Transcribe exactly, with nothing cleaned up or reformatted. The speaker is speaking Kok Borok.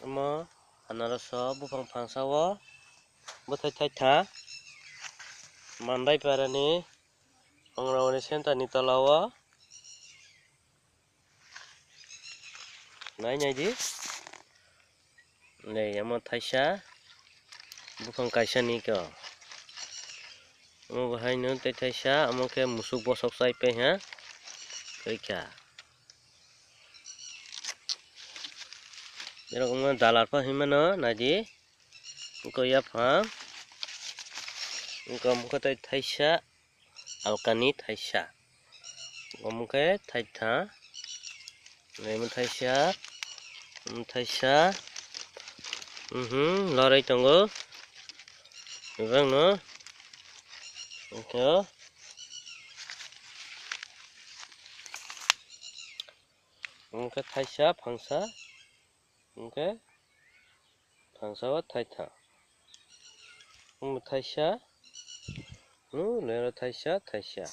Omo anaros o buphang phangsa o bwthai thaitha. Mandai parani ongrawani center ni tola o. Nai nai di. Nei, omo thaisa buphang kaisa ni ko. Omo bo haino tei thaisa, omo khe musuk bosok chai pai ha. Koi kha. Jerok omo dalar pha hinmano, nai di. Wngkha yaphang. Wngkha omo khe tei thaisa. Alkani thaisa. Omo khe thaitha. Omo thaisa. Omo thaisa. Mhm, loroi tongo. Ibang no. Omo khe thaisa phangsa. Omo khe phangsa o thaitha. Omo thaisa. Hmm, lero thaisa, thaisa.